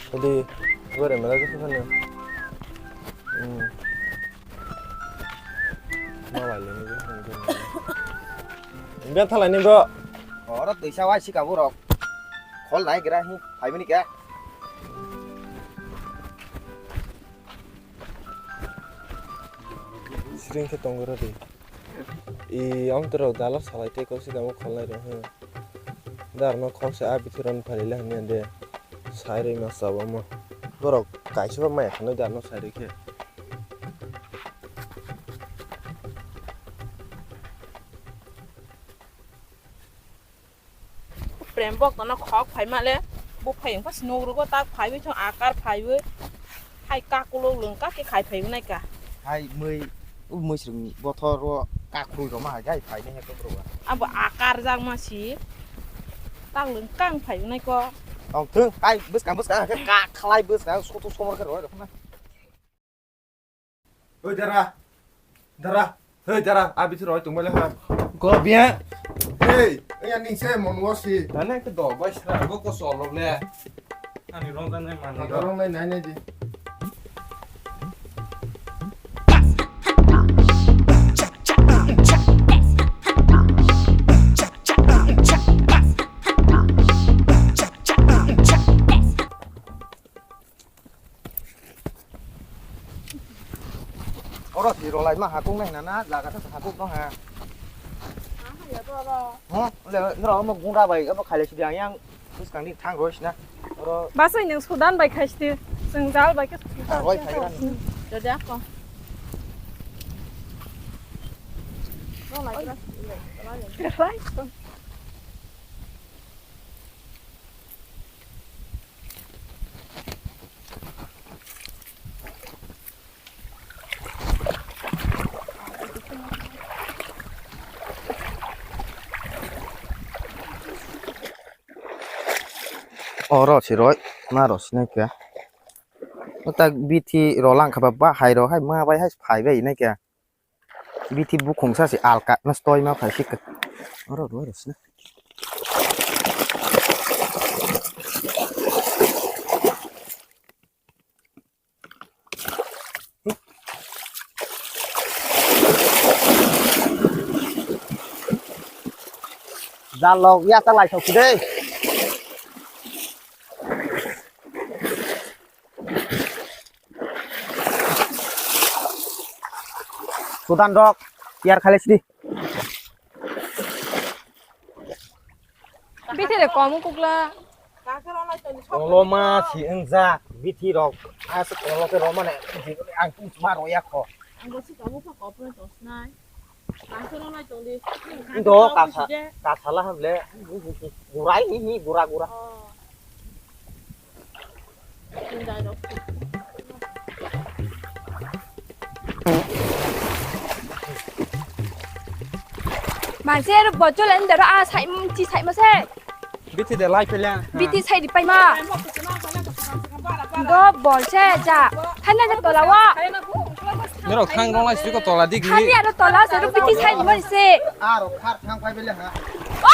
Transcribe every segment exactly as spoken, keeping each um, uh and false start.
Adi, gore mela jese phano. Hmm. Ma wai le ni. Biya thalai ni bro. Oro tuisa wai sika borok. Khol nai gira hi, phai mani kya? Sring khe tongo rw di. I, amtwrok dala salai tei kok sida mo kholnai rw, hmm. Dar no khok se a bithi ron phalila hwnwi de. Sai rwi ma sabo mo. Borok kaisa ba maya khanwi dar no sai rwi khe. Prem bok tono khok phai male, bo phai wngkha se nuk rugo tak phaiwi thung akar phaiwi. Hai kakulo lwng kake khai phaiwi naika. Hai mui, u mui srwng bothor ro kakhul roma hai gai phai nai kok rugo. Abo akar jak ma si. Tak lwng kang phaiwi naiko. Tong thung, hai bwskang bwskang khe kak khlai bwskang soto somor khe roi rok na. Oi dara, dara, hei dara, a bithi roi tongmale ha. Go biya. Hei, ya ning se mon wo si. Dane ke do bai sra go ko solo le. Ani rong dan nai man. Rong nai nai nai di. Oro si rolai ma hakuk nai nana, jaga sa hakuk no ha. Ho, le, nro mo gungra bai, abo khaile si yang, yang, bwskang ni thang roi sina. Oro. Basai nung Sudan bai khai si, sung jal bai ke. Roi khai ra. Dode ako. Rolai. Oro si roi, ma ro sinai kha. O ta bithi ro lang kha ba, ba hai ro hai ma bai hai phai bai nai kha. Bithi bukhung sa se alka na stoi ma phai sik. Oro ro ro sna. Jal log ya ta lai thok de. Sudan rok, tiyar khale sidi. Bithi de komu kukla. Koloma si wngja, bithi rok. Asa kolo ke roma ne, ang tu ma roya kho. Ang si kamu kha kopra tosnai. Indo kasa, kasala hamle, gurai hi hi, gura gura. Manse ro bojol endero a sai, chi sai mase. Bithi de lai pele. Bithi sai di paima. Do bol se ja. Thani na tola wa. Nero khang rong lai siko tola digi. Thani aro tola se ro bithi sai di mani se. Aro khar thang pai bele ha.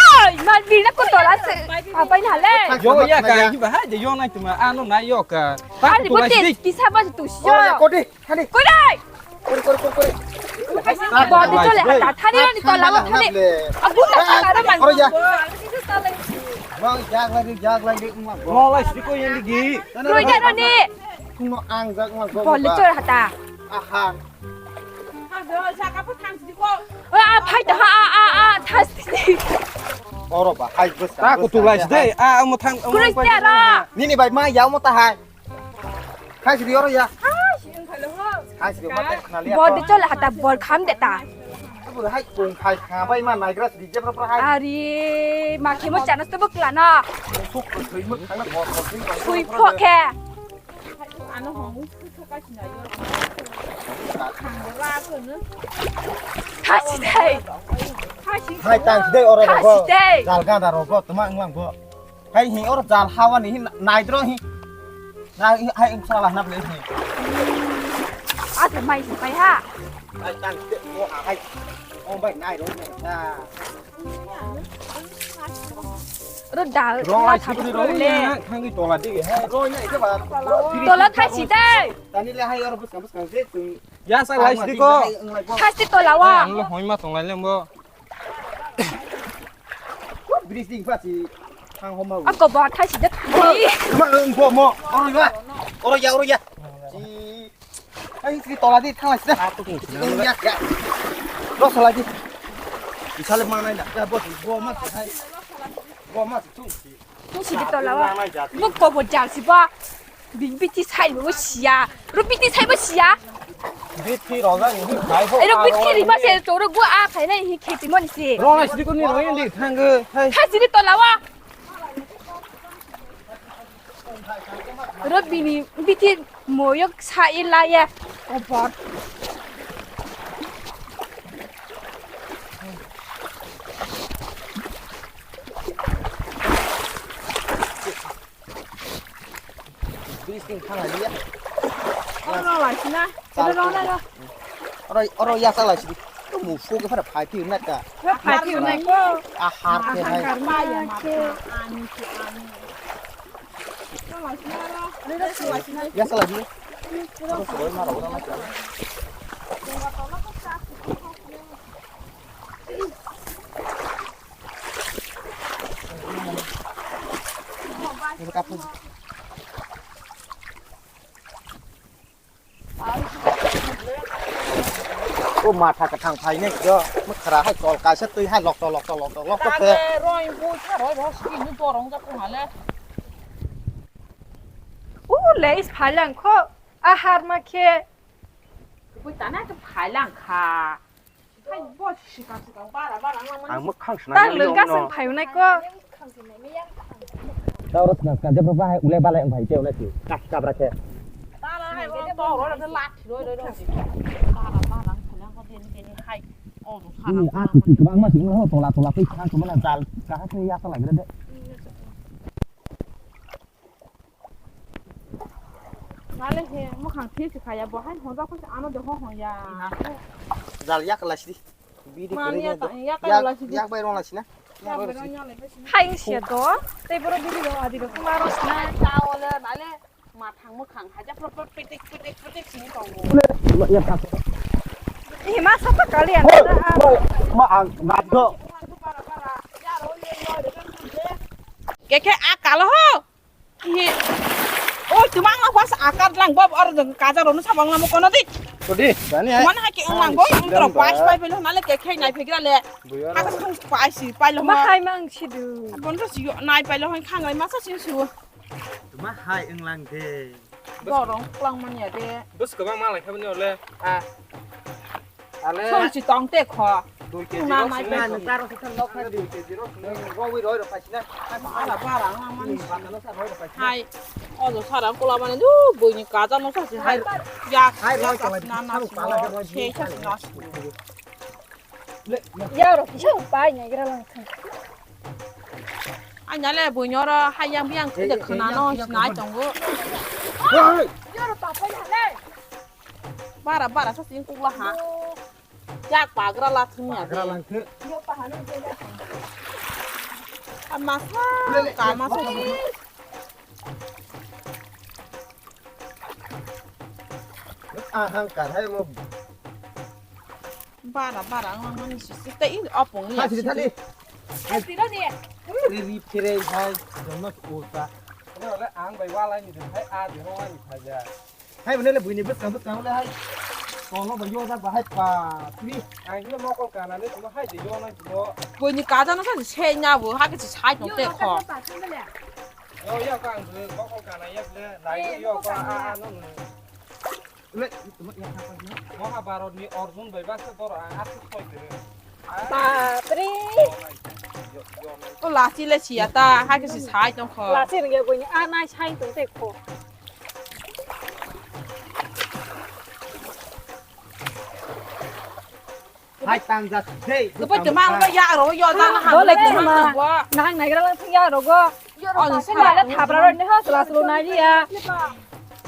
Oi, mal bina ko tola se. Papai na le. Yo ya ka hi ba ha de yo nai tuma ano nai yo ka. Thani bo te kisa ba tu sio. Oro ya kodi. Thani. Koi dai. Kore, kore, kore, kore. Bol de chole hata, thani rani tola bo thani. Abu na thani rani. Oro ya. Bang, jag lagi, jag lagi, emang. Mo lai siko yang digi. Roi ja rani. Kuno ang jag emang. Bol de chole hata. Ahan. Ah, phai ta ha, ah, ah, ah, thas. Oro ba, hai bus. Ta kutu lai side. Ah, mo thang. Kuroi tiara. Nini bai ma ya mo ta hai. Khai sidi oro ya. Khai sidi mata khna liya. Bol de chole hata bol kham de ta. Hai kung khai kha bai ma naigra sidi jebra pra hai. Ari ma khemo chanas to bokla na. Suk sui mo khana bol bol sui. Sui pho khe. Ano hong sui pho ka sina yo. Khai sidi. Khai tang sidi oro rogo. Jal ganda rogo tuma nglang bo. Hai hi oro jal hawa ni hi naidro hi. Na hi hai sala na ble hi. Asa mai si pai ha. Hai tan te mo hai. O bai naidro. Na. Ro da, Rong ma lai thap sikri rong le. Ya, thangwi tola dige, hai. Roi na ike ba. Tola thai si dai. Tani le hai oro buskang buskang se chung. Ya sa lai sidi ko. Thai si tola wa. Ang lo hoi ma tong lai le mo. Bridge ding pa si. Thang homa. Ako ba thai si dai. Ma, mo, mo. Oro ya. Oro ya, oro ya. Si. Ai, si tola di, thang lai si da. Aku tung si. Ya, ya. Lo sala di. Isale manai na. Ya, bos, bo ma si hai. Bo ma si tung si. Tung si di tola wa. Bo ko bo jal si ba. Bi-, biti sai bo siya. Ro biti sai bo siya. Biti roga ni hai ho. Ero biti ri ba se to ro gu a khai nai hi kheti moni se. Ro na si ko ni ro ni thang ge. Hai. Thai si di tola wa. Ro bini biti moyok sa i la ya. Obor. Bising thang aja ya. Oro lai sina. Oro lai ro. Oro, oro ya sa lai sini. Tuh musuh ke pada pagi nak ka. Pagi nak ko. Ahar ke hai. Karma ya ma. Ani ke ani. Ya salah dia. O matha kwthang phainai khe, mwkhra hai tol kaisa twi hai lokto lokto lokto lokto khe. Tamo roi bui kha roi roi sini dorong jak kong hale. O le is phailang kho, a har ma khe. Bui tana khe phailang kha. Hai bo sikang sikang bara bara nang mani. Ang mwkhang swnam. Tang lwng kasing phainai kho. Tau rok swnam swnam jebra bahai ulai balai wng phai tei ulai si. Kap kap rakhe. Tara hai bo to ro ro lak thiro ro ro. Tara tara khalang ko deni deni hai. O do sara. Ni a tu tu bang ma si ho tola tola tei khang ko mana jal ka ha se ya ta lagre de. Nale he, mwkhang thik se khaya, bo hai honjak khe ano de ho hon ya. Jal yak lai sidi. Bidi kere nya do. Yak yak lai sidi. Yak bai rong lai sina. Yak bai rong lai sina. Hai sia do. Tei boro bidi do adi do kuma ro sina. Ta ole nale mathang mwkhang haja pro pro pitik pitik pitik sini tongo. Yak tak. Ih ma sapa kali ya. Ma ang nat do. Keke a kalo ho. Hi. Oi, tumang na was akar lang bob or kaja ronu sabang lamu kono di. Kodi, dani ai. Mana haki ang lang boy, ang tro pas pai pelo nale ke khai nai phegra le. Haka sung pai si pai lo ma. Bahai mang sidu. Bon ro si yo nai pai lo han khang lai masa sin su. Tuma hai ang lang de. Borong klang man ya de. Bus ko bang malai khabni ole. A. Ale. Song si tong te kho. Dui kg na rok mai sini. Nang taro sa lok kha dui kg rok sini. Roi roi rok paisina. Bara bara ang mani. Bata no sa roi rok paisina. Hai. O jo sara kola mani du bui ni kaja no sa si hai. Ya. Hai roi roi na na si. Sei sa si na si. Ya rok kisa pai nai gra lang thang. Ai nale bui nyoro hai yang biang khede khna no sinai tongo. Bara bara sa sing kukla ha. Jak pagra la thung ya. Pagra lang the. Ama sa ka ma sa. Ahang kar hai mo. Bara bara ang mani sisi tei apong ya. Thali thali. Ri ri phere hai jono ulta. Ore ang bai walai ni hai a de ho ani khaja. Hai bune le buini bwskang bwskang le hai. Tolo bai yo jak ba hai pa. Tri. Ang le mokol kana le tuma hai de yo nang tuma. Buini kaja no sa se nya bu ha ke sai tong te kho. Yo yo ka ang le mokol kana ya le nai yo ka a a no. Mahabharatni Arjun bai baksa doro ang aswk soi kwrwi. Bapre. O lachi le siya ta, ha khe si sai tong kho. Lachi rwngya buini a nai sai tong te kho. Hai tang jak dei. Kepa cuma lo ya ro yo ta na ha. Dole kepa. Nang nai gra lang ya ro go. Oh, sala le thapra ro ne ha sala sala nai ya.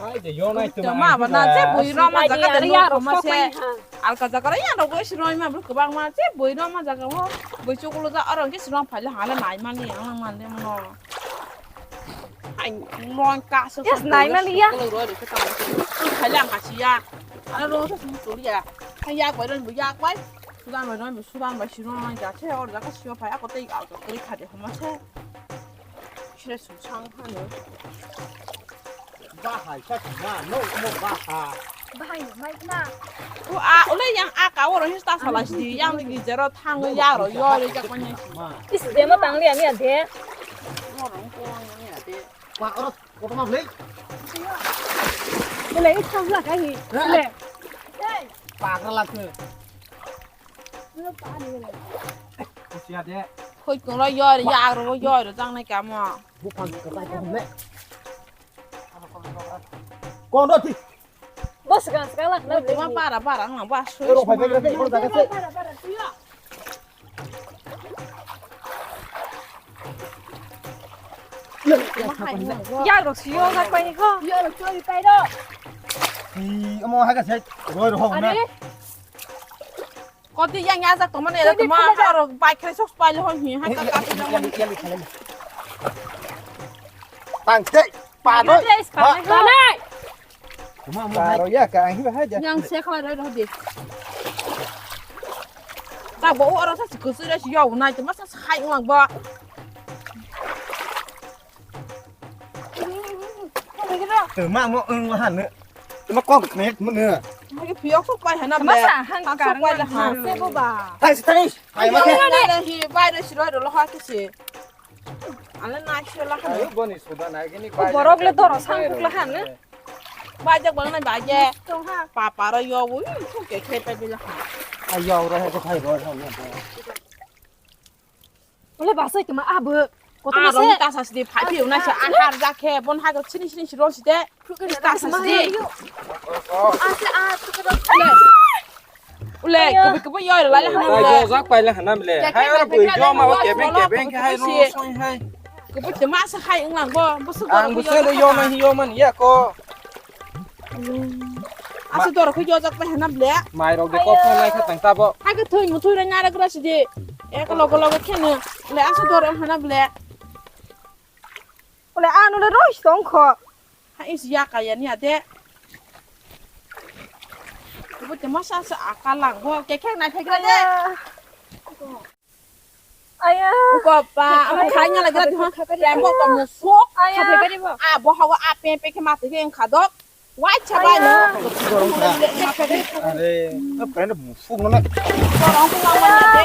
Hai de yo nai tuma. Tuma ba na je bui ro ma jaga de ya ro ma se. Alka jaga ro yang rogo isi roi ma bro kwbang ma che boi no ma jaga o. Boi chukulu ja aro ke sirong phaile hala nai mani yang lang mande mo. Ai, loin kaso. Yes, nai mani ya. Kalo roi roi ke tang. Kalo roi roi ke tang. Kalo roi roi ke tang. Kalo roi roi ke tang. Sudan roi roi, Sudan roi, sirong roi, ja, che, or, ja, ka, sio, phai, ako, tei, ako, tei, kha, de, homa, che. Sire, sum, sang, kha, no. Bahai, sa, na, no, mo, baha. Bahai, mai, na. U, a, ule, yang, a, ka, oro, his, ta, sala, si, yang, gi, jero, thang, ya, ro, yo, re, ja, ko, nya, si. Is, de, mo, tang, li, ani, a, de. Oro, ko, ani, a, de. Ma, oro, kotorma bwlai. Bwlai, thang la kai. Bwlai. Pagra lakhe. Kusia de. Khoi kong lo yori, ya ro yori, jang nai kamo. Bupang ka pai ko le. Kon do thi. Bos gang sekarang lah. Cuma para para nang bas. Ero phai phai phai phai jaga se. Ya rok sio ga pai ko. Ya rok sio pai do. Hi, amo ha ka se. Roi ro ho na. Koti yang ya jak toma ne toma aro bai kre sok pai lo hi ha ka ka. Tang te pa do. Toma mo. Aro ya ka hi ha ja. Yang se khlai roi roi di. Ta bo aro sa ku su ra si yo nai toma sa hai uang ba. Tuma mo ung han ne. Tuma kok ne mo ne. Magi piyok sok pai hana ble. Masa han kar pai le han. Se bo ba. Tai se tai. Ai ma ke. Hi bai re siro ro lo ha ke se. Ale na sio la han. Ayo boni suda na gini. Borok le doro sang kuk la han ne. Ba jak bang na ba je. Tong ha. Papa ro yo wi. Ke ke pe bila ha. Ayo ro he ko thai ro ha. Ole basai tuma abo. Koto ah, se. Rong ta sa sidi phai phi unai se ahar ja khe bon ha sini sini si ro si de. Ta sa sidi. Ase a tu ke. Ule. Ule, kubi kubi yo la le hana. Yo jak pai le hana le. Hai aro bui jo ma kebeng kebeng hai ro soi hai. Kubi te ma sa hai unglang bo. Ang bu se yo ma yo man ya ko. Asa dor khui jojak pai hana ble. Mai rok de kok nai kha tang tabo. Hai ke thoi mu thoi ra nara gra sidi. Ek logo logo khene. Le asa dor hana ble. Ole anu le roi song kho. Ha is ya ka ya ni ade. Bu te masa sa akalang bo ke kheng nai phai gra de. Aya. Uko pa, amo khai nga lagi lagi ha. Rembo pa musuk. Aya. Ah, bo hawa a pe pe ke mati ke khadok. Wai chabai no. Are, apa ini musuk mana? Orang pun lawan de.